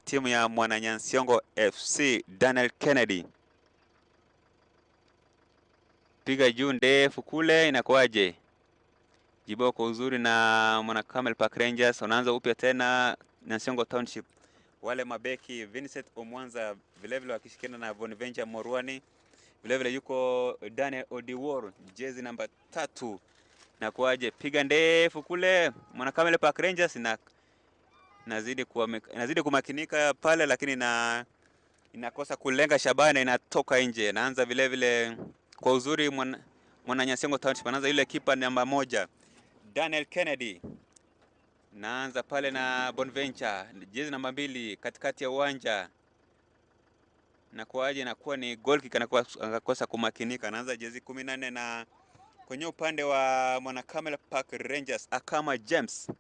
Timu ya Mwananyansiongo FC Daniel Kennedy. Piga juu ndefu kule, inakuwaje? Jibo kwa uzuri na Mwana Camel Park Rangers wanaanza upya tena Nyansiongo Township. Wale mabeki Vincent Omwanza vilevile wakishikana na Bonaventure Morwani, vilevile yuko Daniel Odiwuor jezi namba 3. Inakuwaje? Piga ndefu kule, Mwana Camel Park Rangers na nazidi kumakinika pale, lakini na inakosa kulenga shabaha na inatoka nje. Naanza vile vile kwa uzuri Mwana Nyansiongo Township, anaanza yule kipa namba 1 Daniel Kennedy. Naanza pale na Bonaventure jezi namba 2 katikati ya uwanja. Na kuaje, inakuwa ni goal kick, anakuwa akakosa kumakinika. Anaanza jezi 14 na kwenye upande wa Mwana Camel Park Rangers Akama James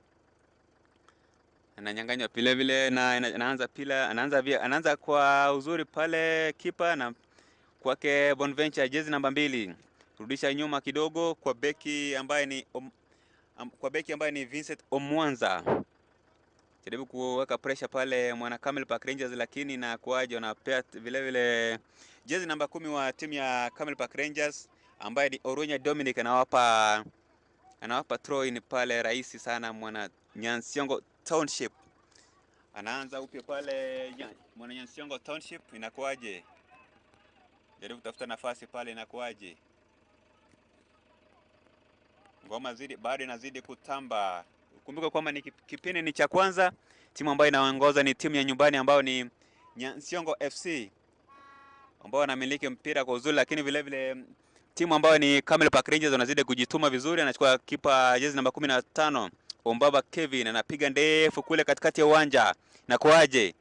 ananyang'anywa vile vile na anaanza pila, anaanza kwa uzuri pale kipa na kwake Bonaventure jezi namba 2. Rudisha nyuma kidogo kwa beki ambaye ni kwa beki ambaye ni Vincent Omwanza. Jaribu kuweka pressure pale Mwana Camel Park Rangers, lakini na kuaje wanapea vile vile jezi namba 10 wa timu ya Camel Park Rangers ambaye ni Orunya Dominic, anawapa throw in pale rahisi sana Mwana Nyansiongo Township. Anaanza upya pale Mwana Nyansiongo Township, inakuaje? Jaribu kutafuta nafasi pale, inakuaje? Ngoma zidi bado inazidi kutamba. Kumbuka kwamba ni kipindi ni cha kwanza, timu ambayo inaongoza ni timu ya nyumbani ambayo ni Nyansiongo FC ambao wanamiliki mpira kwa uzuri, lakini vile vile timu ambayo ni Camel Park Rangers wanazidi kujituma vizuri. Anachukua kipa jezi namba 15 Ombaba Kevin, anapiga ndefu kule katikati ya uwanja. Na kuaje?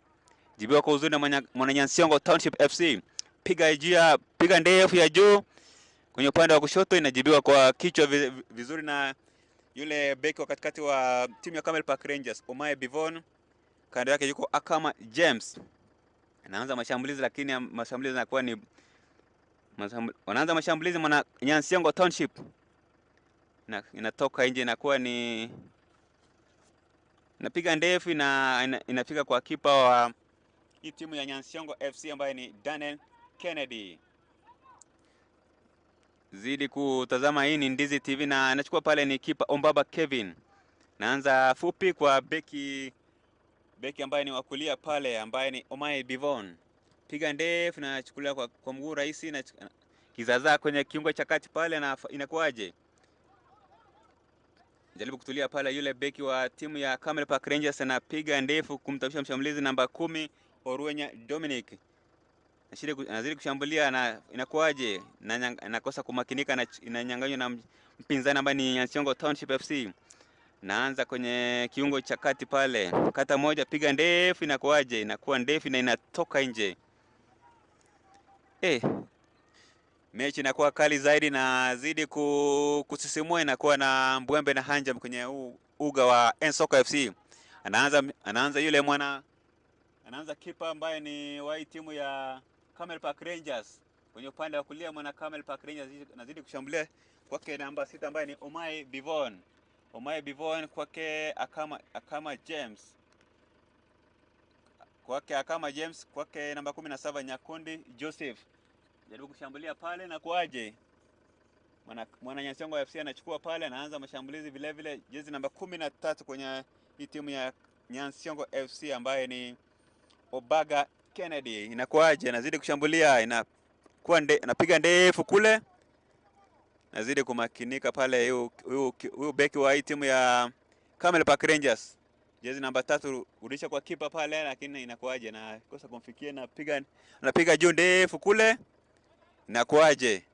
Jibiwa kwa uzuri na Mwana Nyansiongo Township FC. Piga juu, piga ndefu ya juu kwenye upande wa kushoto, inajibiwa kwa kichwa vizuri na yule beki wa katikati wa timu ya Camel Park Rangers Omae Bivon. Kando yake yuko Akama James. Anaanza mashambulizi, lakini mashambulizi yanakuwa ni wanaanza mashambulizi Mwana Nyansiongo Township na inatoka nje, inakuwa ni napiga ndefu inafika kwa kipa wa hii timu ya Nyansiongo FC ambaye ni Daniel Kennedy. Zidi kutazama, hii ni Ndizi TV na anachukua pale ni kipa Ombaba Kevin. Naanza fupi kwa beki ambaye ni wa kulia pale ambaye ni Omae Bivon. Piga ndefu na anachukulia kwa mguu rahisi na kizaza kwenye kiungo cha kati pale, na inakuaje? Jaribu kutulia pale yule beki wa timu ya Camel Park Rangers anapiga ndefu kumtafisha mshambulizi namba 10 Oruenya Dominic. Anazidi kushambulia na inakuaje? Anakosa kumakinika na inanyang'anywa na mpinzani ambaye ni Nyansiongo Township FC. Naanza kwenye kiungo cha kati pale. Kata moja, piga ndefu, inakuaje? Inakuwa ndefu na inatoka nje. Mechi inakuwa kali zaidi na zidi kusisimua, inakuwa na mbwembe na hanjam kwenye uga wa Nsoko FC. Anaanza yule mwana, anaanza kipa ambaye ni wa timu ya Camel Park Rangers. Kwenye upande wa kulia Mwana Camel Park Rangers anazidi kushambulia kwake namba 6 ambaye ni Omae Bivon. Omae Bivon kwake Akama James. Kwake Akama James, kwake namba 17 Nyakundi Joseph. Jaribu kushambulia pale na kuaje? Mwana Nyansiongo FC anachukua pale, anaanza mashambulizi vile vile jezi namba 13 kwenye hii timu ya Nyansiongo FC ambaye ni Obaga Kennedy. Inakuaje? Anazidi kushambulia, inakuwa anapiga ndefu kule. Nazidi kumakinika pale huyu beki wa hii timu ya Camel Park Rangers. Jezi namba 3 rudisha kwa kipa pale, lakini inakuaje? Na kosa kumfikia, anapiga juu ndefu kule. Inakuaje?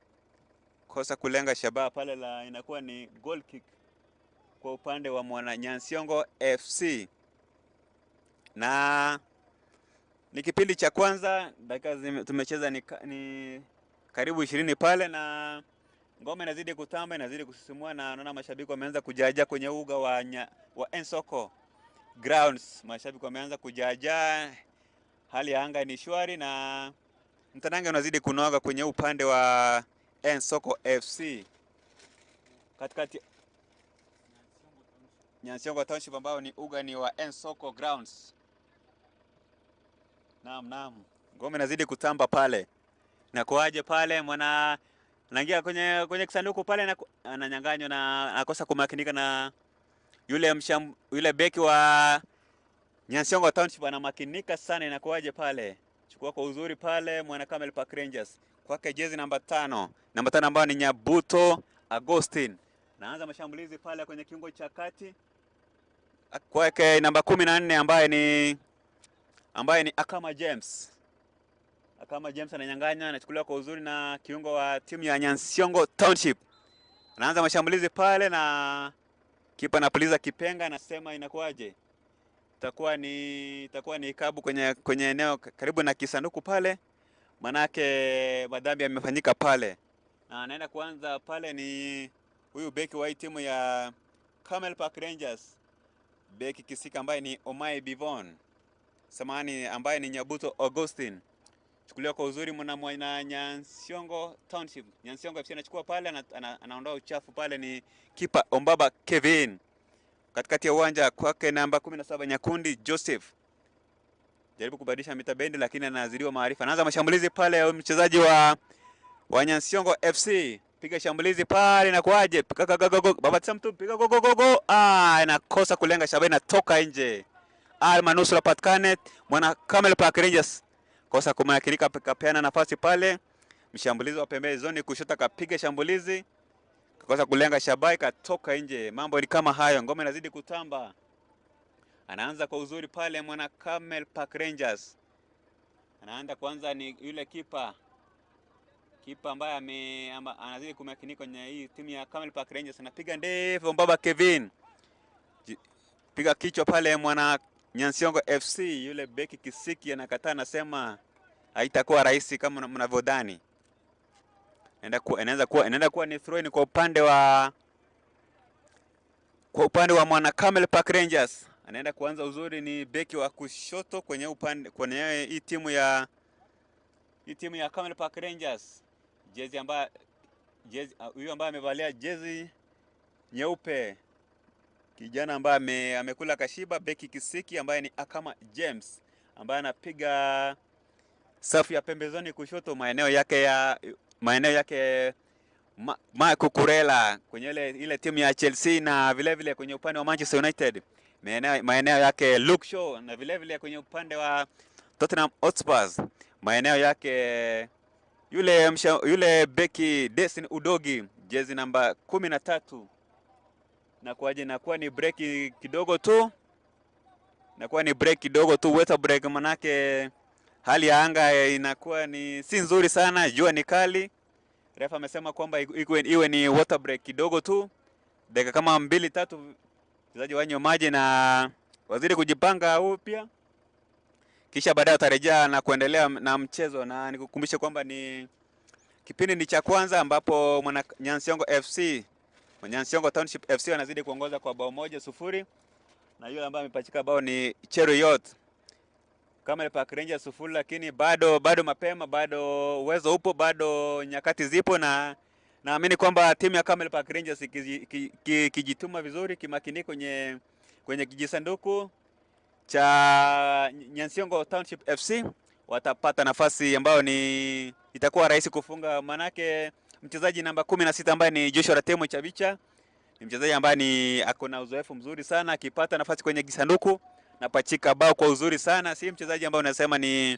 Kosa kulenga shabaha pale, la inakuwa ni goal kick kwa upande wa Mwana Nyansiongo FC. Na ni kipindi cha kwanza, dakika tumecheza ni karibu 20 pale, na ngoma inazidi kutamba, inazidi kusisimua, na naona mashabiki wameanza kujaja kwenye uga wa Nsoko Grounds. Mashabiki wameanza kujaja, hali ya anga ni shwari na mtanange unazidi kunoga kwenye upande wa Nsoko FC katikati Nyansiongo Township ambao ni uga ni wa Nsoko Grounds. Naam, naam. Ngome inazidi kutamba pale. Na kuaje pale mwana anaingia kwenye kisanduku pale na ananyang'anywa na anakosa kumakinika na yule beki wa Nyansiongo Township anamakinika sana, inakuwaje pale? Chukua kwa uzuri pale mwana Camel Park Rangers. Kwake jezi namba 5. Namba 5 ambayo ni Nyabuto Agustin. Naanza mashambulizi pale kwenye kiungo cha kati. Kwake namba 14 ambaye ni Akama James. Akama James ananyang'anya, anachukuliwa kwa uzuri na kiungo wa timu ya Nyansiongo Township. Anaanza mashambulizi pale na kipa anapuliza kipenga, anasema inakuwaje? Itakuwa ni ikabu kwenye eneo karibu na kisanduku pale, manake madhambi yamefanyika pale, na anaenda kuanza pale ni huyu beki wa hii timu ya Camel Park Rangers, beki kisika ambaye ni Omai Bivon, samahani, ambaye ni Nyabuto Augustine. Chukuliwa kwa uzuri mwana Nyansiongo Township. Nyansiongo FC anachukua pale, anaondoa uchafu pale, ni kipa Ombaba Kevin. Katikati ya uwanja kwake namba 17 Nyakundi Joseph. Jaribu kubadilisha mita bendi lakini anazidiwa maarifa. Anaanza mashambulizi pale mchezaji wa Nyansiongo FC. Piga shambulizi pale na kuaje? Piga go go go. Baba mtu piga go go go go. Ah, inakosa kulenga shabaha, inatoka nje. Al manusura patikane mwana Camel Park Rangers. Kosa kumakinika, kapeana nafasi pale. Mshambulizi wa pembezoni kushoto kapiga shambulizi. Kakosa kulenga shabaha, katoka nje. Mambo ni kama hayo, ngome inazidi kutamba. Anaanza kwa uzuri pale mwana Camel Park Rangers. Anaanza kwanza ni yule kipa. Kipa ambaye anazidi kumakinika kwenye hii timu ya Camel Park Rangers, anapiga ndefu Mbaba Kevin. Piga kichwa pale mwana Nyansiongo FC, yule beki kisiki anakataa, anasema haitakuwa rahisi kama mnavyodhani. Inaenda kuwa ni throw in kwa upande wa mwana Camel Park Rangers. Anaenda kuanza uzuri ni beki wa kushoto kwenye hii timu ya Camel Park Rangers. Jezi ambaye jezi huyu ambaye amevalia jezi nyeupe, kijana ambaye amekula kashiba, beki kisiki ambaye ni Akama James ambaye anapiga safu ya pembezoni kushoto, maeneo yake Marc Cucurella kwenye ile timu ya Chelsea na vile vile kwenye upande wa Manchester United maeneo yake Luke Shaw, na vile vile kwenye upande wa Tottenham Hotspur maeneo yake yule beki Destin Udogi, jezi namba 13. Na kuaje, nakuwa ni break kidogo tu, nakuwa ni break kidogo tu, water break, manake hali ya anga inakuwa ni si nzuri sana, jua ni kali. Refa amesema kwamba iwe ni water break kidogo tu, dakika kama mbili tatu, wachezaji wanywe maji na wazidi kujipanga upya, kisha baadaye watarejea na kuendelea na mchezo. Na nikukumbushe kwamba ni kipindi ni cha kwanza ambapo mwana Nyansiongo FC, Nyansiongo Township FC wanazidi kuongoza kwa bao 1-0, na yule ambaye amepachika bao ni Cheruiyot. Camel Park Rangers 0, lakini bado mapema, bado uwezo upo, bado nyakati zipo, na naamini kwamba timu ya Camel Park Rangers ikijituma vizuri kimakini kwenye kijisanduku cha Nyansiongo Township FC watapata nafasi ambayo ni itakuwa rahisi kufunga, manake mchezaji namba 16 ambaye ni Joshua Ratemo Chabicha ni mchezaji ambaye ni ako na uzoefu mzuri sana, akipata nafasi kwenye kisanduku na pachika bao kwa uzuri sana. Si mchezaji ambaye unasema ni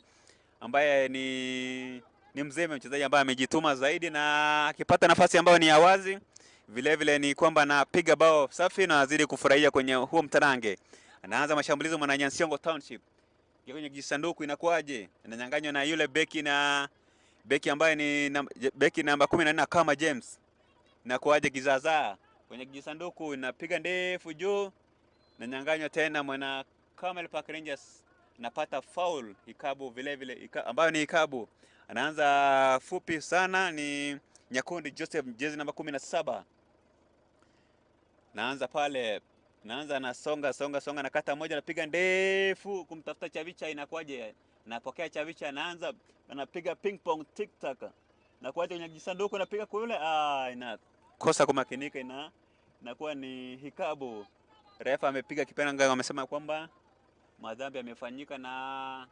ambaye ni mzembe, mchezaji ambaye amejituma zaidi na akipata nafasi ambayo ni ya wazi, vile vile ni kwamba anapiga bao safi na azidi kufurahia kwenye huo mtarange. Anaanza mashambulizi mwana Nyansiongo Township. Kwenye kisanduku inakuwaje? Ananyang'anywa na yule beki ambaye ni beki namba 14 kama James. Inakuwaje kizaazaa? Kwenye kijisanduku inapiga ndefu juu, nanyang'anywa tena mwana Camel Park Rangers, napata foul ikabu vile vile ambayo ni ikabu. Anaanza fupi sana ni Nyakundi Joseph, jezi namba 17. Naanza pale, naanza nasonga songa songa, nakata moja, napiga ndefu kumtafuta Chavicha, inakuwaje? Napokea Chavicha, anaanza anapiga ping pong tik tak. Nakuacha kwenye kisanduku, napiga kule, inakosa kumakinika, inakuwa ni hikabu. Refa amepiga kipenga, amesema kwamba madhambi yamefanyika na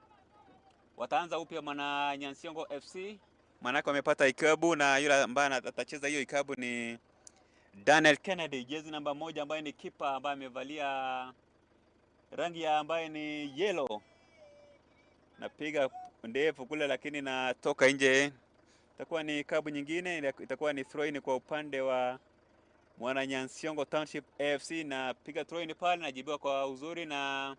Wataanza upya mwana Nyansiongo FC, maanake wamepata ikabu na yule ambaye atacheza hiyo ikabu ni Daniel Kennedy, jezi namba 1, ambaye ni kipa ambaye amevalia rangi ya ambaye ni yellow. Napiga ndefu kule, lakini natoka nje. Itakuwa ni ikabu nyingine, itakuwa ni throw in kwa upande wa mwana Nyansiongo Township AFC. Na piga throw in pale, najibiwa kwa uzuri na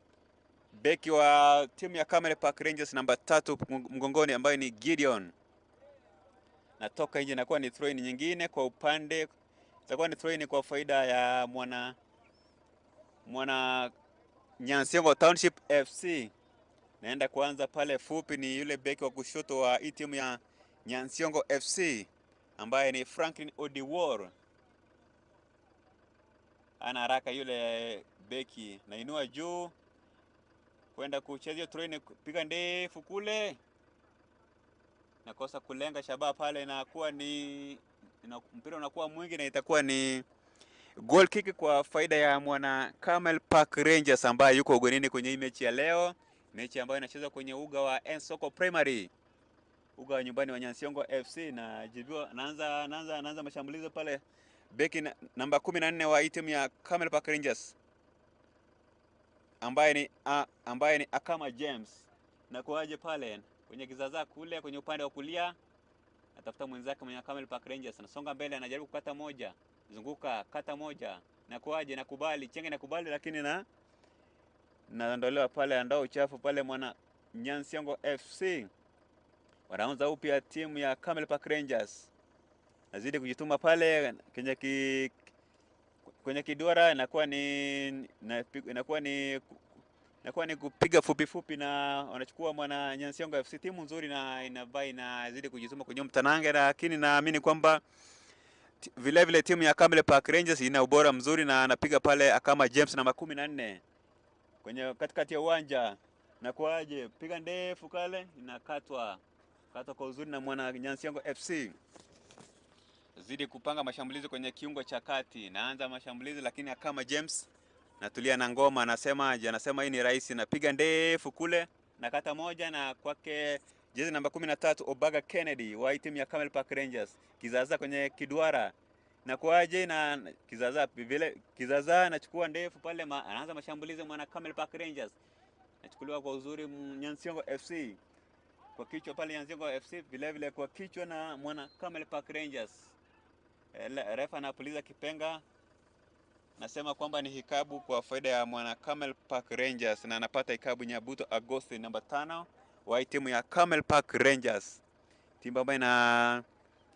beki wa timu ya Camel Park Rangers namba 3 mgongoni ambaye ni Gideon. Natoka nje, inakuwa ni throw in nyingine kwa upande, itakuwa ni throw in kwa faida ya mwana Nyansiongo Township FC. Naenda kuanza pale fupi ni yule beki wa kushoto wa hii timu ya Nyansiongo FC ambaye ni Franklin Odiwuor. Ana haraka yule beki, nainua juu kwenda kucheza hiyo throw in, piga ndefu kule, nakosa kulenga shabaha pale, inakuwa ni mpira unakuwa mwingi na itakuwa ni goal kick kwa faida ya mwana Camel Park Rangers ambaye yuko ugenini kwenye hii mechi ya leo, mechi ambayo inachezwa kwenye uga wa Ensoko Primary, uga wa nyumbani wa Nyansiongo FC. Na jibiwa naanza mashambulizi pale, beki namba 14 wa timu ya Camel Park Rangers ambaye ni Akama James. Na kuaje pale kwenye kizaza kule kwenye upande wa kulia, atafuta mwenzake mwenye Camel Park Rangers, anasonga mbele, anajaribu kukata moja, zunguka, kata moja, na kuaje, nakubali chenge, nakubali, lakini na naondolewa pale, andao uchafu pale. Mwana Nyansiongo FC wanaanza upya timu ya Camel Park Rangers, nazidi kujituma pale kwenye kiduara, inakuwa ni kupiga fupi fupi na wanachukua mwana Nyansiongo FC, timu nzuri na inazidi kujituma kwenye mtanange, lakini naamini kwamba vile vile timu ya Camel Park Rangers ina ubora mzuri na anapiga pale Akama James namba 14 kwenye katikati ya uwanja, na kuaje, piga ndefu kale, inakatwa katwa kwa uzuri na mwana Nyansiongo FC. Zidi kupanga mashambulizi kwenye kiungo cha kati, naanza mashambulizi lakini Akama James natulia na ngoma, anasema hii ni rahisi, napiga ndefu kule, nakata moja na kwake jezi namba 13 Obaga Kennedy wa timu ya Camel Park Rangers, kizaza kwenye kiduara na kuaje na kizaza vile kizaza anachukua ndefu pale, anaanza mashambulizi mwana Camel Park Rangers, nachukuliwa kwa uzuri Nyansiongo FC kwa kichwa pale, Nyansiongo FC vile vile kwa kichwa na mwana Camel Park Rangers. Refa anapuliza kipenga, nasema kwamba ni hikabu kwa faida ya mwana Camel Park Rangers, na anapata hikabu Nyabuto Agosti namba 5 wa timu ya Camel Park Rangers, timu ambayo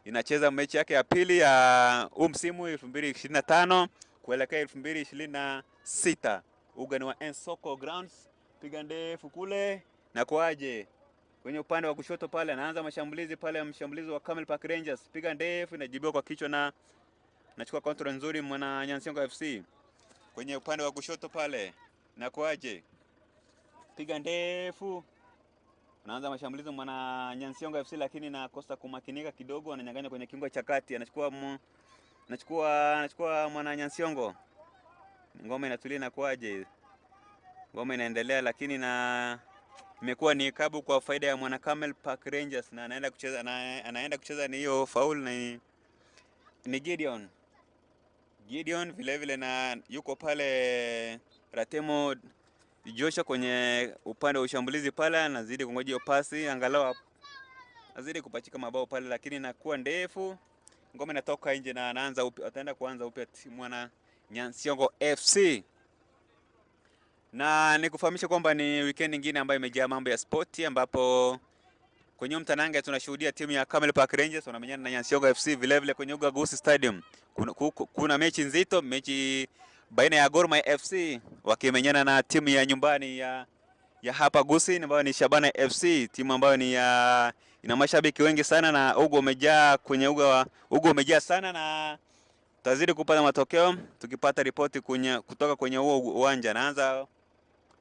inacheza mechi yake ya pili ya huu msimu 2025 kuelekea 2026. Uga ni wa Ensoko Grounds. Piga ndefu kule na kuaje kwenye upande wa kushoto pale, anaanza mashambulizi pale, mshambulizi wa Camel Park Rangers, piga ndefu, inajibiwa kwa kichwa na nachukua control nzuri mwana Nyansiongo FC kwenye upande wa kushoto pale, na kuaje, piga ndefu, anaanza mashambulizi mwana Nyansiongo FC, lakini nakosa kumakinika kidogo, ananyang'anya kwenye kiungo cha kati, anachukua mwana Nyansiongo, ngoma inatulia na kuaje, ngoma inaendelea, lakini na imekuwa ni kabu kwa faida ya mwana Camel Park Rangers, na anaenda kucheza ni hiyo faul ni Gideon. Gideon vile vile na yuko pale Ratemo Joshua kwenye upande wa ushambulizi pale, anazidi kungoja hiyo pasi angalau azidi kupachika mabao pale, lakini inakuwa ndefu, ngoma inatoka nje na anaanza upya, ataenda kuanza upya mwana Nyansiongo FC. Na nikufahamisha kwamba ni weekend nyingine ambayo imejaa mambo ya spoti, ambapo kwenye mtanange tunashuhudia timu ya Camel Park Rangers wanamenyana na Nyansiongo FC. Vile vile kwenye uga Gusii Stadium kuna mechi nzito, mechi baina ya Gor Mahia FC wakimenyana na timu ya nyumbani ya hapa Gusii ambayo ni Shabana FC, timu ambayo ni ya ina mashabiki wengi sana na uga umejaa kwenye uga umejaa sana, na tutazidi kupata matokeo tukipata ripoti kutoka kwenye huo uwanja. Naanza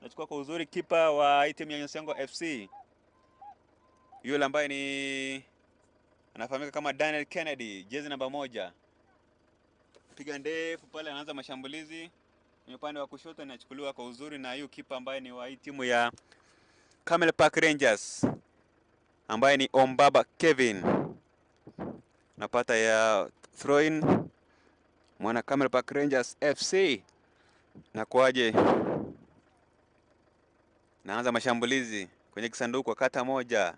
nachukua kwa uzuri kipa wa timu ya Nyansiongo FC yule ambaye ni anafahamika kama Daniel Kennedy, jezi namba 1. Piga ndefu pale, anaanza mashambulizi kwenye upande wa kushoto, inachukuliwa kwa uzuri na hiyo kipa ambaye ni wa hii timu ya Camel Park Rangers. ambaye ni Ombaba Kevin. Napata ya throw in mwana Camel Park Rangers FC. Na kuaje? Naanza mashambulizi kwenye kisanduku, kata moja.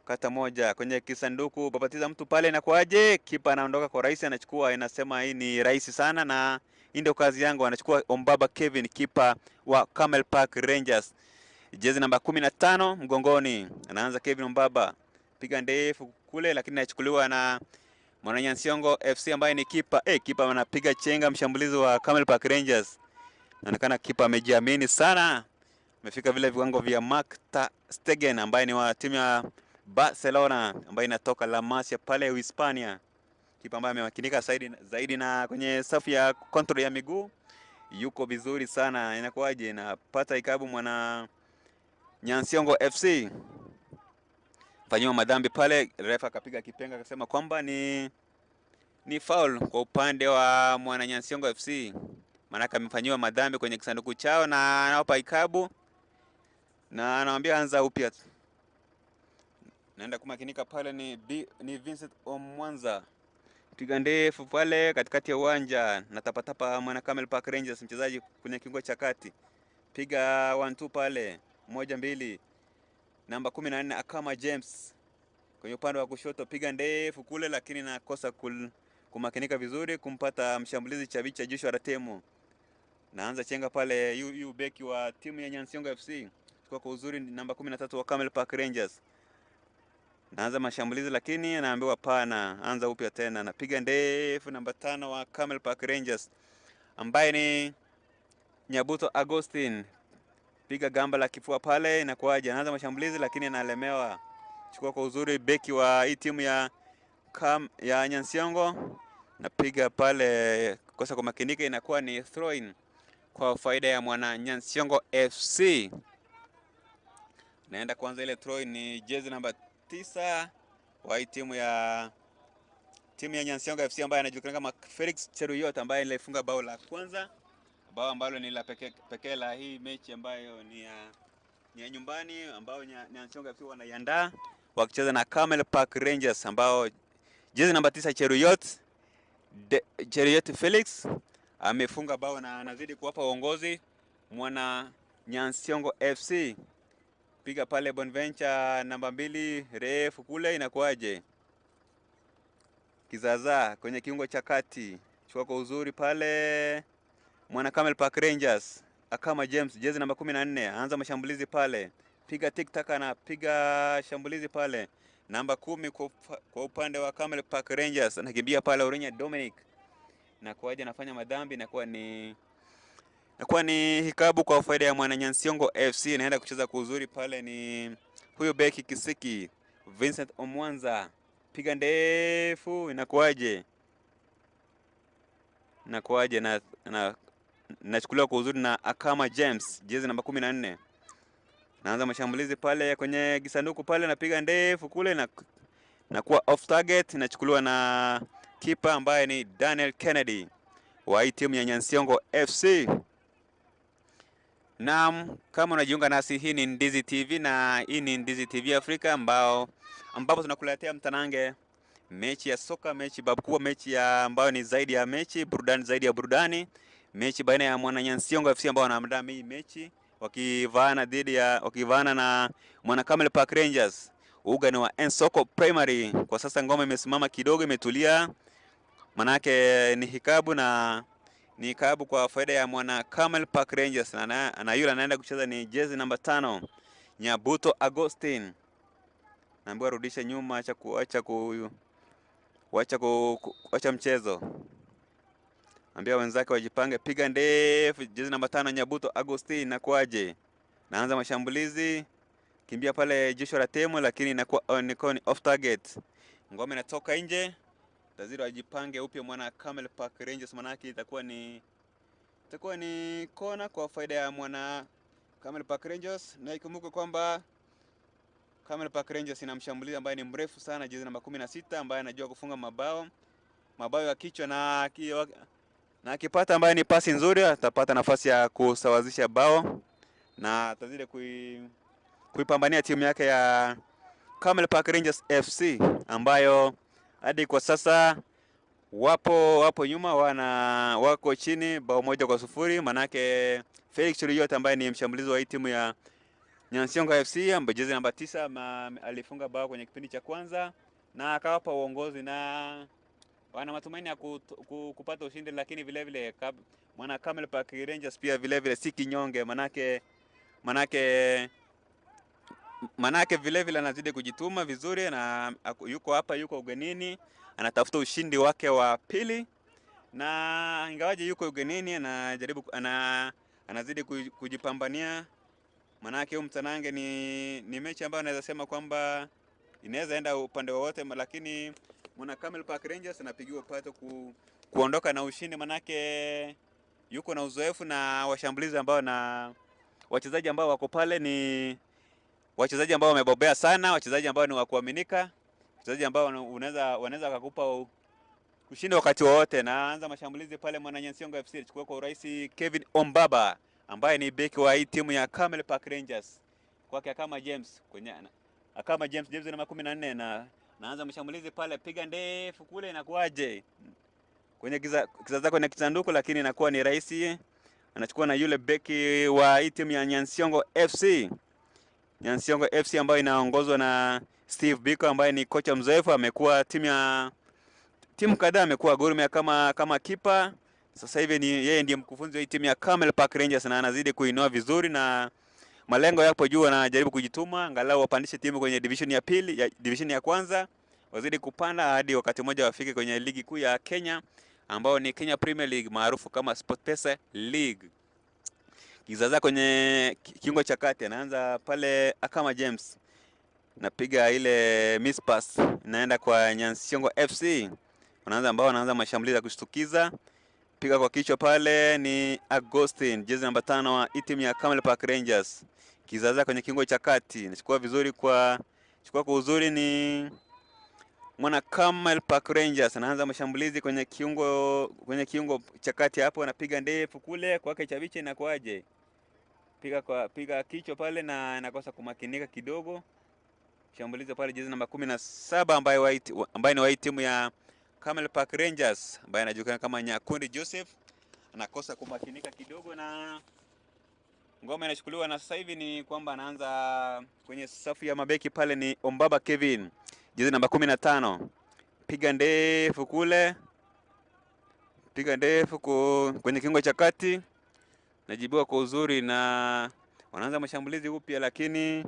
Kata moja kwenye kisanduku, babatiza mtu pale na kuaje? Kipa anaondoka kwa rahisi, anachukua, inasema hii ni rahisi sana na hii ndio kazi yangu. Anachukua Ombaba Kevin, kipa wa Camel Park Rangers, jezi namba 15 mgongoni. Anaanza Kevin Ombaba, piga ndefu kule, lakini anachukuliwa na Mwananyansiongo FC ambaye ni kipa. Kipa anapiga chenga mshambulizi wa Camel Park Rangers. Inaonekana kipa amejiamini sana, amefika vile viwango vya Mark ter Stegen ambaye ni wa timu ya Barcelona ambaye inatoka La Masia pale Uhispania. Kipa ambaye amemakinika zaidi na kwenye safu ya control ya miguu yuko vizuri sana. Inakuwaje? Napata ikabu mwana Nyansiongo FC fanyiwa madhambi pale, refa akapiga kipenga akasema kwamba ni foul kwa upande wa mwana Nyansiongo FC, maanake amefanyiwa madhambi kwenye kisanduku chao, na anawapa ikabu na anawambia anza upya. Naenda kumakinika pale ni Vincent Omwanza, piga ndefu pale katikati ya uwanja na tapatapa mwana Camel Park Rangers, mchezaji kwenye kiungo cha kati, piga 1-2 pale, 1-2, namba 14 Akama James kwenye upande wa kushoto, piga ndefu kule, lakini nakosa kumakinika vizuri kumpata mshambulizi Chabicha Joshua Ratemo. Naanza chenga pale yu beki wa timu ya Nyansiongo FC, chukua kwa uzuri namba 13 wa Camel Park Rangers. Naanza mashambulizi lakini anaambiwa pana, anza upya tena. Napiga ndefu namba 5 wa Camel Park Rangers ambaye ni Nyabuto Agustin, piga gamba la kifua pale, inakuwaje? Anaanza mashambulizi lakini analemewa. Chukua kwa uzuri beki wa hii timu ya Nyansiongo, napiga pale, kosa kwa makinika, inakuwa ni throw in kwa faida ya mwana Nyansiongo FC. Naenda kwanza ile throw in ni jezi namba 9 wa hii timu ya Nyansiongo FC ambaye anajulikana kama Felix Cheruiyot ambaye alifunga bao la kwanza, bao ambalo ni la pekee la hii mechi ambayo ni ya nyumbani ambao Nyansiongo FC wanaiandaa wakicheza na Camel Park Rangers, ambao jezi namba 9 Cheruiyot Felix amefunga bao na anazidi kuwapa uongozi mwana Nyansiongo FC. Piga pale Bonventure namba 2 refu kule, inakuwaje? Kizaza kwenye kiungo cha kati, chukua kwa uzuri pale mwana Camel Park Rangers, Akama James jezi namba 14 anza mashambulizi pale, piga tik taka na piga shambulizi pale namba 10 kwa upande wa Camel Park Rangers, anakimbia pale Orinya Dominic na kuaje anafanya madhambi, na kuwa ni hikabu kwa faida ya mwana Nyansiongo FC. Inaenda kucheza kwa uzuri pale ni huyo beki Kisiki Vincent Omwanza, piga ndefu, inakuaje? Inakuaje? Na nachukuliwa kwa uzuri na Akama James jezi namba 14. Naanza mashambulizi pale kwenye kisanduku pale, napiga ndefu kule na kuwa off target, inachukuliwa na kipa ambaye ni Daniel Kennedy wa hii timu ya Nyansiongo FC. Naam, kama unajiunga nasi, hii ni Ndizi TV na hii ni Ndizi TV Afrika ambapo tunakuletea mtanange, mechi ya soka, mechi babu kubwa, mechi ya ambayo ni zaidi ya mechi, burudani zaidi ya burudani, mechi baina ya mwana Nyansiongo FC ambao wanaandaa hii mechi wakivaana na mwana Camel Park Rangers. Uga ni wa Ensoko Primary. Kwa sasa ngoma imesimama kidogo, imetulia, manake ni hikabu na ni hikabu kwa faida ya mwana Camel Park Rangers, na yule anaenda kucheza ni jezi namba 5 Nyabuto Agustin. Naambiwa rudisha nyuma, acha mchezo. Ambia wenzake wajipange, piga ndefu jezi namba 5 Nyabuto Agustin, nakuaje? Naanza mashambulizi, kimbia pale Joshua Ratemo, lakini inakuwa ni off target. Ngome inatoka nje. Taziri wajipange upya mwana Camel Park Rangers, manake itakuwa ni kona kwa faida ya mwana Camel Park Rangers. Na ikumbuke kwamba Camel Park Rangers ina mshambulizi ambaye ni mrefu sana, jezi namba 16 ambaye anajua kufunga mabao ya kichwa, na akipata ambaye ni pasi nzuri atapata nafasi ya kusawazisha bao na atazidi kuipambania timu yake ya Camel Park Rangers FC ambayo hadi kwa sasa wapo nyuma, wako chini bao 1-0. Manake Felix Cheruiyot ambaye ni mshambulizi wa hii timu ya Nyansiongo FC ambaye jezi namba 9 alifunga bao kwenye kipindi cha kwanza na akawapa uongozi na wana matumaini ya kupata ushindi, lakini vile vile mwana Camel Park Rangers pia vile vile si kinyonge, manake vile vile anazidi kujituma vizuri na yuko hapa, yuko ugenini, anatafuta ushindi wake wa pili, na ingawaje yuko ugenini anajaribu anazidi kujipambania. Manake huyu mtanange ni mechi ambayo naweza sema kwamba inaweza enda upande wowote, lakini mwana Camel Park Rangers anapigiwa pato kuondoka na ushindi, manake yuko na uzoefu na washambulizi ambao na wachezaji ambao wako pale ni wachezaji ambao wamebobea sana, wachezaji ambao ni wa kuaminika, wachezaji ambao wanaweza kukupa ushindi wakati wowote. Na anza mashambulizi pale mwana Nyansiongo FC alichukua kwa urahisi Kevin Ombaba ambaye ni beki wa hii timu ya Camel Park Rangers, kwake Akama James kwenye Akama James, James namba 14, na naanza mashambulizi pale, piga ndefu kule, inakuaje kwenye kizaza kwenye kisanduku, lakini inakuwa ni rahisi, anachukua na yule beki wa hii timu ya Nyansiongo FC. Nyansiongo FC ambayo inaongozwa na Steve Biko ambaye ni kocha mzoefu, amekuwa timu kadhaa, amekuwa Gor Mahia kama kipa. Sasa hivi ni yeye ndiye mkufunzi wa timu ya Camel Park Rangers na anazidi kuinua vizuri na malengo yapo juu, anajaribu kujituma angalau wapandishe timu kwenye division ya pili, ya division ya kwanza, wazidi kupanda hadi wakati mmoja wafike kwenye ligi kuu ya Kenya ambao ni Kenya Premier League maarufu kama SportPesa League. Kizaza kwenye kiungo cha kati anaanza pale Akama James, napiga ile miss pass inaenda kwa Nyansiongo FC, wanaanza mashambulizi ya kushtukiza, piga kwa kichwa pale ni Agustin, jezi namba 5 wa timu ya Camel Park Rangers. Kizaza kwenye kiungo cha kati anachukua vizuri kwa uzuri ni mwana Camel Park Rangers, anaanza mashambulizi kwenye kiungo cha kati hapo, anapiga ndefu kule kwake Chabiche, inakuaje? Piga kichwa pale na anakosa kumakinika kidogo. Shambulizi pale jezi namba 17 ambaye ni wa timu ya Camel Park Rangers ambaye anajulikana kama Nyakundi Joseph, anakosa kumakinika kidogo na ngoma inachukuliwa, na sasa hivi ni kwamba anaanza kwenye safu ya mabeki pale ni Ombaba Kevin, jezi namba 15, piga ndefu kule, piga ndefu kwenye kiungo cha kati, najibiwa kwa uzuri na wanaanza mashambulizi upya, lakini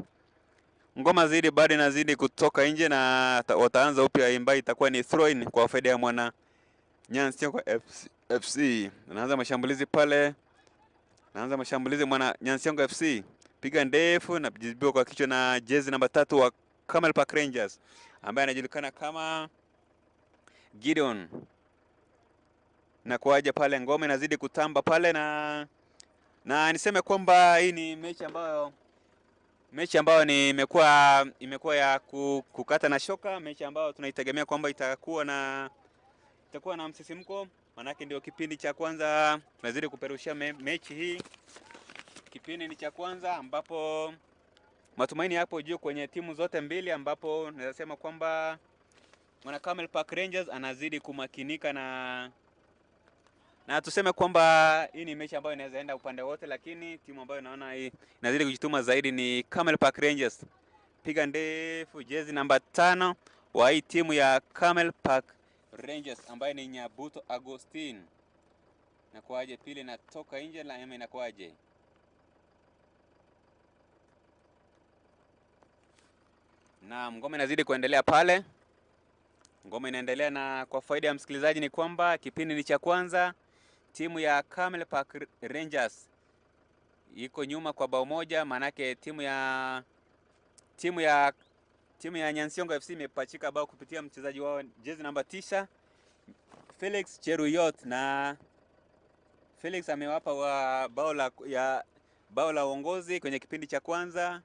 ngoma zidi bado inazidi kutoka nje na wataanza upya ambayo itakuwa ni throw in kwa faida ya mwana Nyansiongo FC. Anaanza mashambulizi pale, anaanza mashambulizi mwana Nyansiongo FC, piga ndefu na jibiwa kwa kichwa na jezi namba 3 wa Camel Park Rangers ambaye anajulikana kama Gideon. Na kuaje pale, ngoma inazidi kutamba pale, na niseme kwamba hii ni mechi ambayo ni imekuwa ya kukata na shoka, mechi ambayo tunaitegemea kwamba itakuwa na msisimko, manake ndio kipindi cha kwanza tunazidi kuperushia mechi hii. Kipindi ni cha kwanza ambapo matumaini yapo juu kwenye timu zote mbili, ambapo naweza sema kwamba mwana Camel Park Rangers anazidi kumakinika na tuseme kwamba hii ni mechi ambayo inaweza enda upande wote, lakini timu ambayo naona hii inazidi kujituma zaidi ni Camel Park Rangers. Piga ndefu jezi namba 5 wa hii timu ya Camel Park Rangers ambaye ni Nyabuto Agustin. Inakuaje pili natoka nje la ema inakuaje? Na ngoma inazidi kuendelea pale. Ngoma inaendelea, na kwa faida ya msikilizaji ni kwamba kipindi ni cha kwanza, timu ya Camel Park Rangers iko nyuma kwa bao 1, manake timu ya Nyansiongo FC imepachika bao kupitia mchezaji wao jezi namba 9 Felix Cheruiyot, na Felix amewapa bao la uongozi kwenye kipindi cha kwanza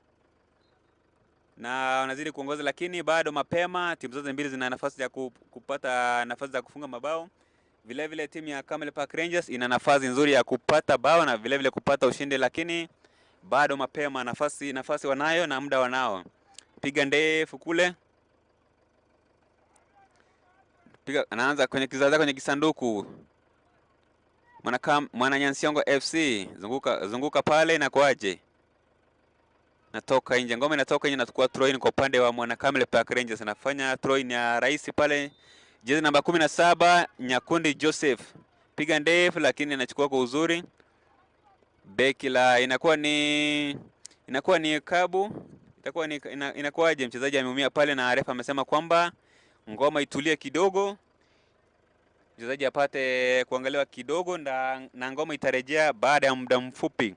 na wanazidi kuongoza, lakini bado mapema, timu zote mbili zina nafasi ya kupata nafasi za kufunga mabao. Vile vile timu ya Camel Park Rangers ina nafasi nzuri ya kupata bao na vile vile kupata ushindi, lakini bado mapema, nafasi wanayo na muda wanao. Piga ndefu kule. Piga, anaanza kwenye kizaza kwenye kisanduku. Mwana Nyansiongo FC zunguka zunguka pale na kwaje? Natoka nje, ngome inatoka nje na tukua throw in kwa upande wa Mwana Kamile Park Rangers. Anafanya throw in ya rahisi pale, jezi namba 17 Nyakundi Joseph, piga ndefu lakini anachukua kwa uzuri. Beki la inakuwa ni kabu itakuwa ni inakuwaje? Mchezaji ameumia pale na refa amesema kwamba ngoma itulie kidogo, mchezaji apate kuangaliwa kidogo na ngoma itarejea baada ya muda mfupi.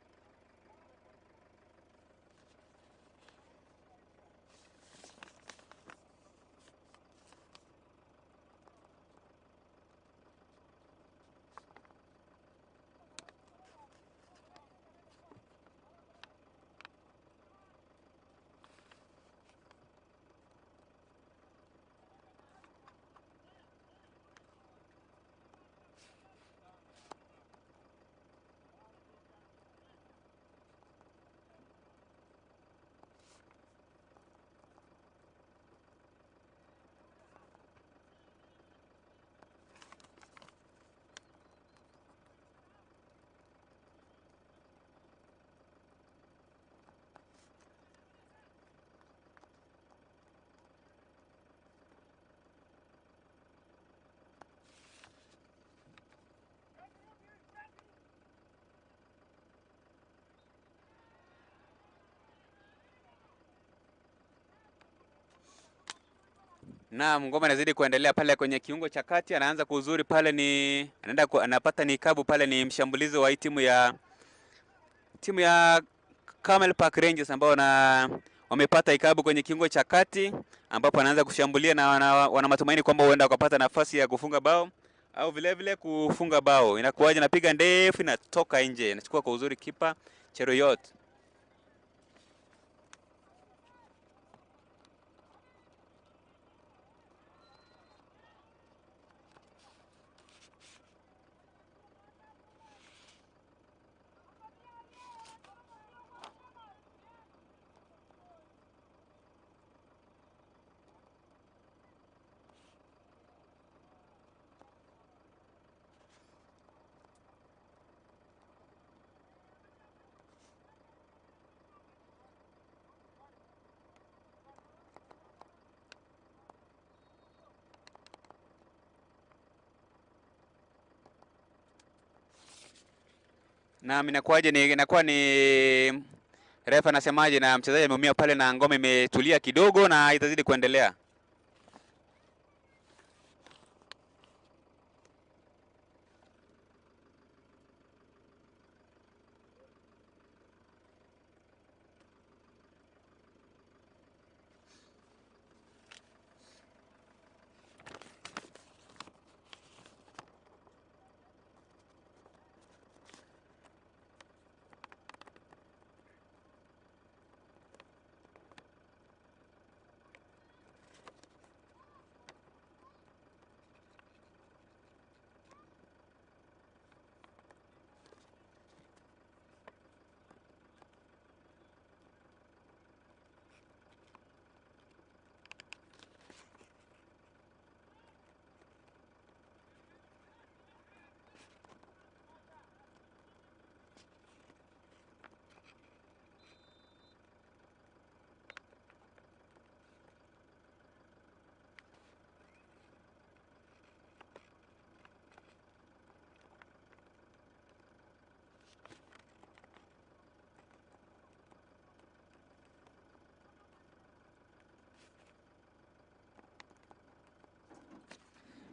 Naam, ngoma inazidi kuendelea pale kwenye kiungo cha kati, anaanza kwa uzuri pale, ni anaenda anapata ni kabu pale, ni mshambulizi wa hii timu ya Camel Park Rangers ambao na wamepata ikabu kwenye kiungo cha kati, ambapo anaanza kushambulia na wana matumaini kwamba huenda wakapata nafasi ya kufunga bao au vile vile kufunga bao. Inakuwaje? Napiga ndefu, inatoka nje, inachukua kwa uzuri kipa Cheruiyot. Naam, inakuwaje? Ni inakuwa ni refa anasemaje? Na mchezaji ameumia pale na ngome imetulia kidogo na itazidi kuendelea.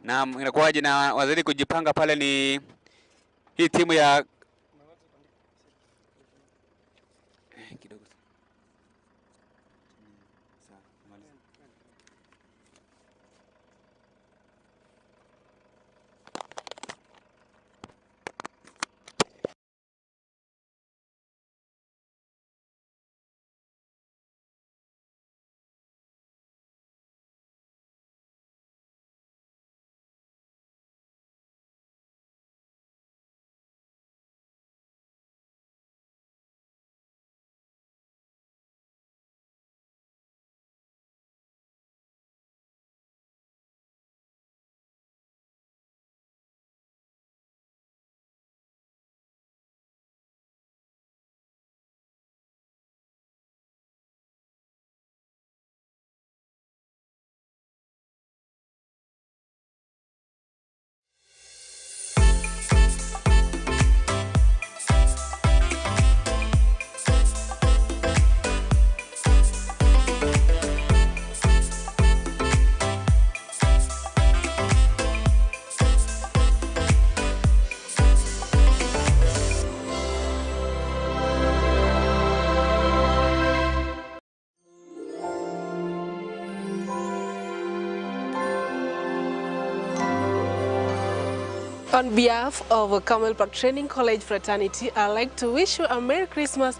Naam, inakuwaje? Na wazidi kujipanga pale ni hii timu ya kidogo. Sawa, maliza. On behalf of Camel Park Training College fraternity, I'd like to wish you a Merry Christmas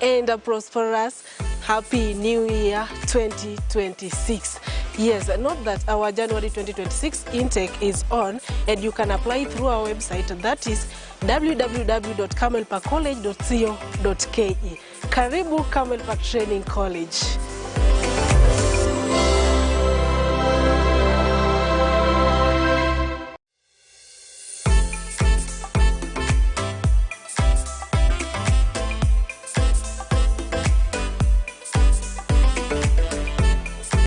and a prosperous Happy New Year 2026. Yes, note that our January 2026 intake is on and you can apply through our website, that is www.camelparkcollege.co.ke. Karibu Camel Park Training College.